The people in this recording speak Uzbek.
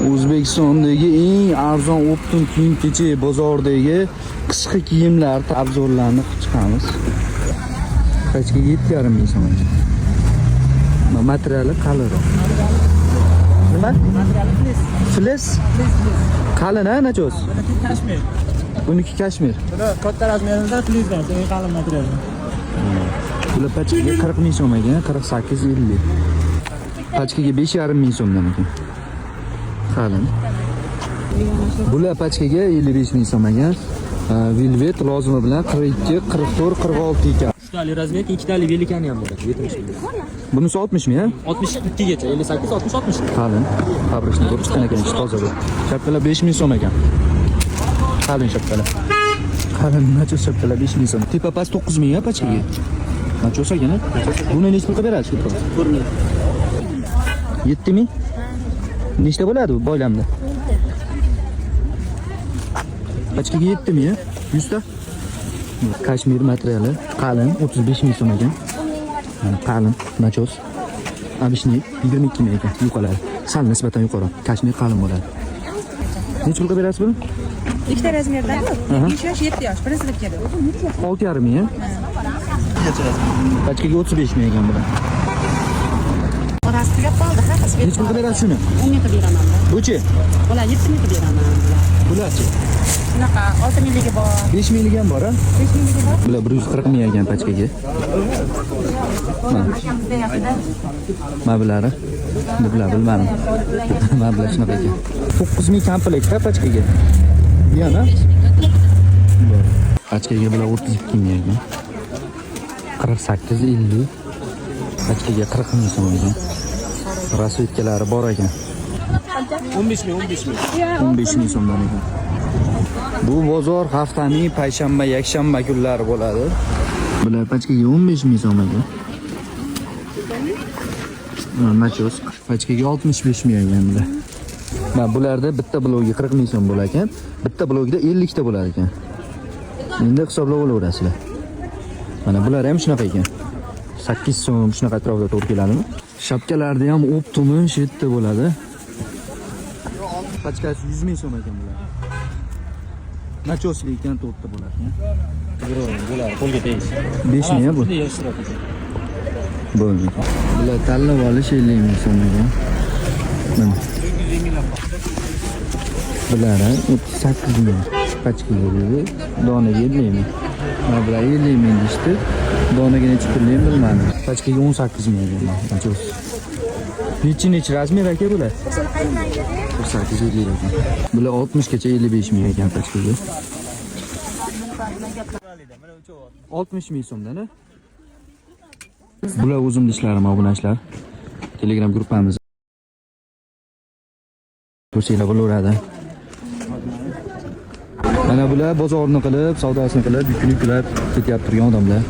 O'zbekistondagi eng arzon оптом kiyim-kechak bozoridagi qishki kiyimlar обзор larni qilib chiqamiz. Pachkaga 7,5 ming so'm ekan. Materiali qalinroq. Nima? Materiali fleece. Fleece? Fleece, fleece. Qalin, ha, nachos? Buniki kashmir. Buniki kashmir. Buni katta размер imizda fleece bor, eng qalin material. Bular pachkaga 40 ming so'm ekan, 48,50. Pachkaga 5,5 ming so'mdan ekan. Qalin. Bular pachkaga 55 ming so'm ekan. Velvet lozimi bilan 42, 44, 46 ekan. Uchtali размер, ikkitali великан i ham bo'ladi, 70 ming. Bunisi 60 ming, ha? 62 gacha, 58, 60, 60. Qalin. Fabrikdan ko'rib chiqqan ekan, ichi toza bu. Shapkalar 5 ming so'm ekan. Qalin shapkalar. Qalin nachos shapkalar 5 ming so'm. Tepa past 9 ming, ha, pachkaga. Nachos ekan, ha? Buni nechi pul qilib berasiz? 4 ming. 7 ming? Nechta bo'ladi bu boylamda? Pachkaga 7 ming, ha? 100 ta? Kashmir materiali qalin 35 ming so'm ekan. Mana qalin nachos. Обычный 22 ming ekan, yuqalari. Sal nisbatan yuqori. Kashmir qalin bo'ladi. Necha pulga berasiz buni? Ikkita размер dan 5 yosh, 7 yosh, birinchi sinfga. 6,5 ming, ha? Pachkaga 35 ming ekan bular. Orasi tugab qoldi, ha. Necha pulga berasiz shuni? 10 ming qilib beraman. Buchi? Bular 7 ming qilib beraman. Bularchi? Shunaqa 6 mingligi bor, 5 mingligi ham bor, ha? 5 mingligi bor. Bular 140 ming ekan pachkaga. Mana. Mana bulari. Endi bular bilmadim. Mana bular shunaqa ekan. 9 ming komplektda pachkaga. Yana? Bor. Pachkaga bular 32 ming ekan. 48 50. Pachkaga 40 ming so'm ekan. Расцветка lari bor ekan. 15 ming, 15 ming. 15 ming so'mdan ekan. Bu bozor haftaning payshanba, yakshanba kunlari bo'ladi. Bular pachkaga 15 ming so'm ekan. Nachos pachkaga 65 ming ekan bular. Mana bularda bitta blogi 40 ming so'm bo'lar ekan. Bitta blogida 50 ta bo'lar ekan. Endi hisoblab olaverasizlar. Mana bular ham shunaqa ekan. 8 so'm shunaqa atrofida to'g'ri keladimi? Shapkalarni ham оптом i shu yerda bo'ladi. Pachkasi 100 ming so'm ekan bular. Nachosli ekan, to'rtta bo'lar ekan. Bo'ladi, qo'lga tegish. 5 ming bu. Shunday yig'ishtiradi. Bo'ldi. Bular tanlab olish 50 ming so'm ekan. Mana. Bular 38 ming pachkaga dedi. Donaga 50 ming. Mana bular 50 ming deyishdi. Donaga necha pulini bilmadim. Pachkaga 18 ming ekan. Nachos. Nechi nechi размер aka bular? 48 50 ekan. Bular 60 gacha 55 ming ekan pachkaga. 60 ming so'mdan, a? Bular o'zimni ishlarim, obunachilar. Telegram gruppamiz. Ko'rsanglar bo'laveradi. Mana bular bozorni qilib, savdosini qilib, yukini yuklab ketyapti turgan odamlar.